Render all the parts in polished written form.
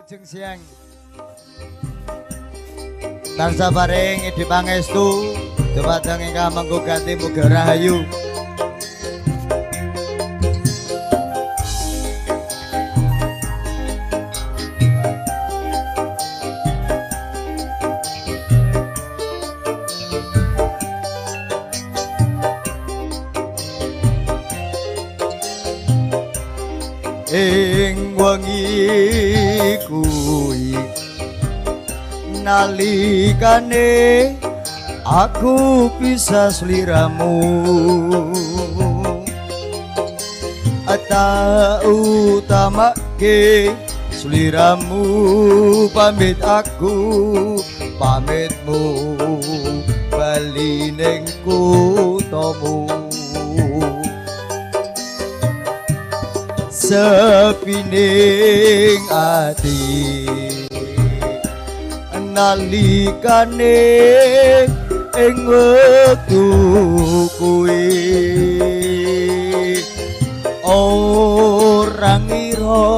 Wilujeng siang. Tansah paring idi pangestu dumateng ingkang mangku gati mugi rahayu. Ing wengi kuwi nalikane aku pisah sliramu, tak utamake sliramu pamit aku pamitmu bali ning kuthamu. Sepining ati nalikane ing wektu kuwi ora ngira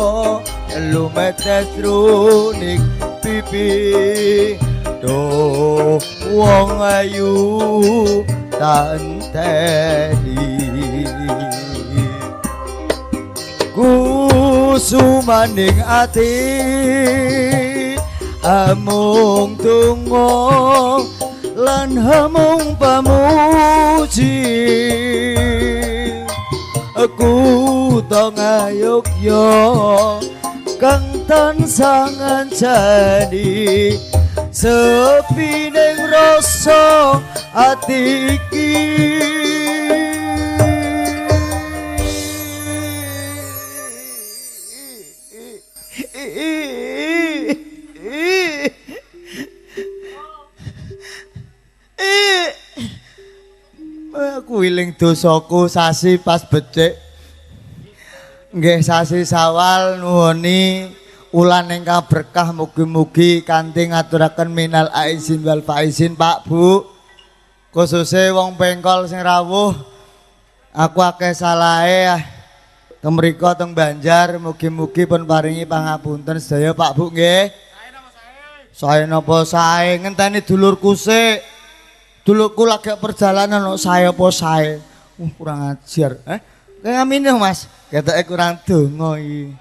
lumetes jroning pipi do wong ayu tak enteni. Kusumaning ati amung donga lan amung pamuji, kutha Ngayogya kang tansah ngancani sepi ning rasa ati iki. Aku wiling dosaku sasi pas becik. Nggih sasi Sawal nuwuni ulan ingkang berkah mugi-mugi kanthi ngaturaken minal aizin wal faizin Pak Bu. Khususe wong pengkol sing rawuh aku akeh salahe kemriko teng Banjar mugi-mugi pun paringi pangapunten sedaya Pak Bu nggih. Sae napa sae ngenteni dulurku sik. Dulurku lagi perjalanan kok sae apa sae. Kurang ajar. Kayak ngamine Mas. Ketoke kurang donga iki.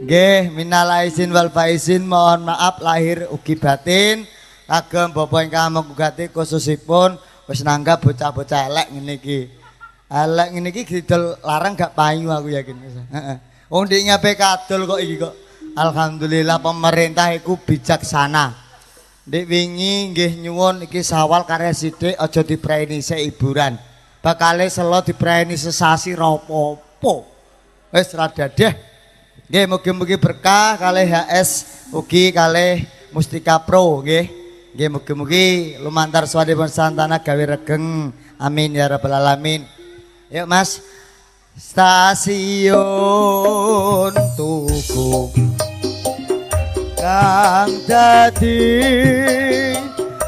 Nggih, minal aizin wal faizin, mohon maaf lahir ugi batin. Kagem bapak ingkang mangku gati khususipun wis nanggap bocah-bocah elek ngene iki. Elek ngene iki didol larang gak payu aku yakin. Heeh. Wong ndik ngape kadol kok iki kok. Alhamdulillah pemerintah iku bijaksana. Ndik wingi nggih nyuwun iki Sawal karya sithik aja dipreni sik hiburan. Bakale selo dipreni sesasi ra apa-apa. Wis rada deh. Nggih mugi-mugi berkah kalih HS ugi kalih Mustika Pro nggih. Nggih mugi-mugi lumantar swadipun santana gawe regeng. Amin ya rabbal alamin. Yuk Mas. Stasiun Tugu kang dadi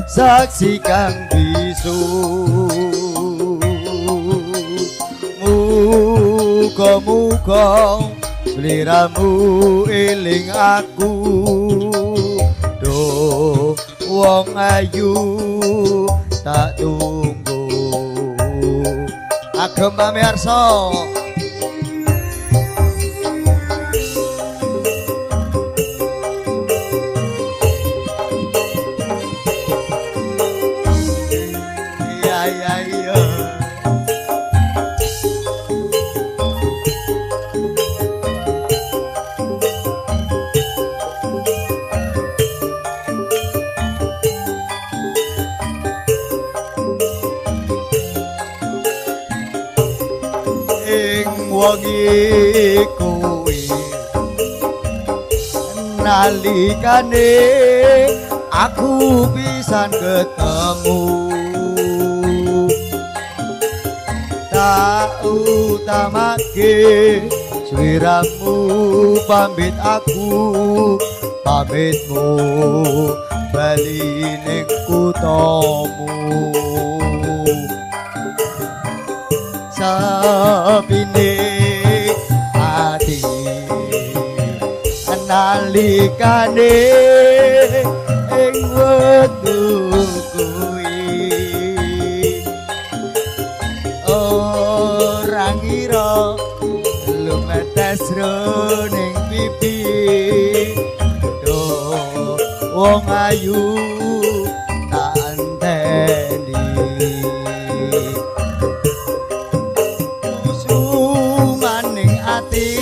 saksi kang bisu, muga-muga sliramu eling aku do wong ayu tak tunggu. Agem pamirsa. Wengi kuwi nalikane aku pisan ketemu, tak utamake sliramu pamit aku pamitmu bali ning kuthamu. Sepine ati Nalikane ing wektu kuwi ora ngira lumetes ning pipi do wong ayu tak enteni kusumaning ati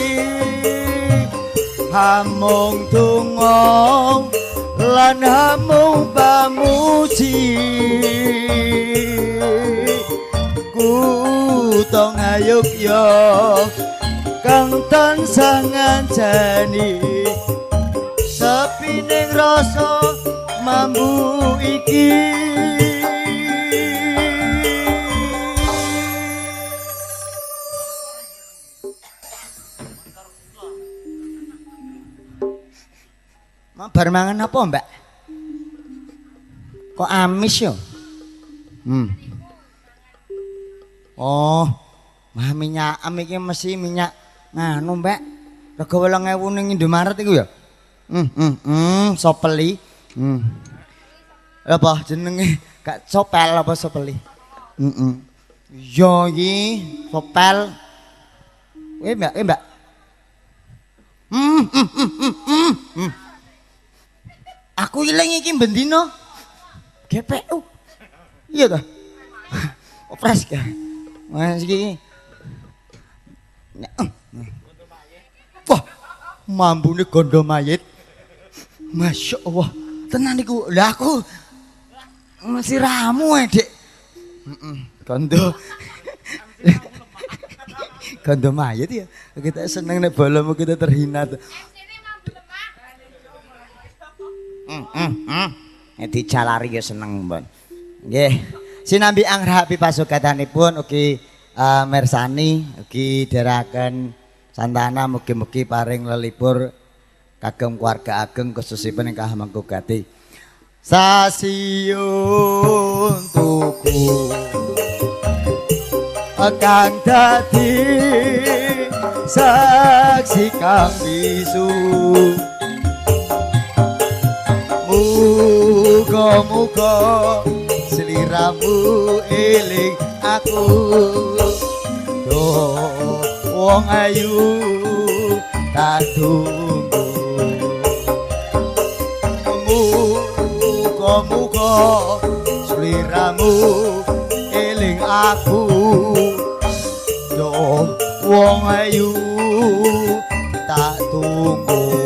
hamung donga lan hamung pamuji kutha Ngayogya kang tansah ngancani sepi ning rasa mambu iki. Bar mangan apa, Mbak? Kok amis yo? Oh, mah minyak am iki mesti minyak nganu, Mbak. Rega 8.000 ning Indomaret iku ya? Sopeli. Apa jenenge? Gak sopel apa sopeli? Iya iki, sopel. Mbak, Mbak. Aku ilang iki bendino GPU. Iya toh? Opres ka. Mas iki. Wah, mambune gondo mayit. Masya Allah. Tenan iku. Lah aku mesti ramu Dik. Gondo. Gondo mayit ya. Kita seneng nek bolomu kita terhina tuh. Dijalari ya seneng mbon. Nggih. Sinambi angrahapi pasukatanipun ugi mersani ugi dherekaken santana mugi-mugi paring lelipur kagem keluarga ageng khususipun ingkang mangku gati. Sasiyun tuku kang dadi saksi kang bisu. Muga-muga sliramu eling aku do wong ayu tak tunggu. Muga-muga sliramu eling aku do wong ayu tak tunggu.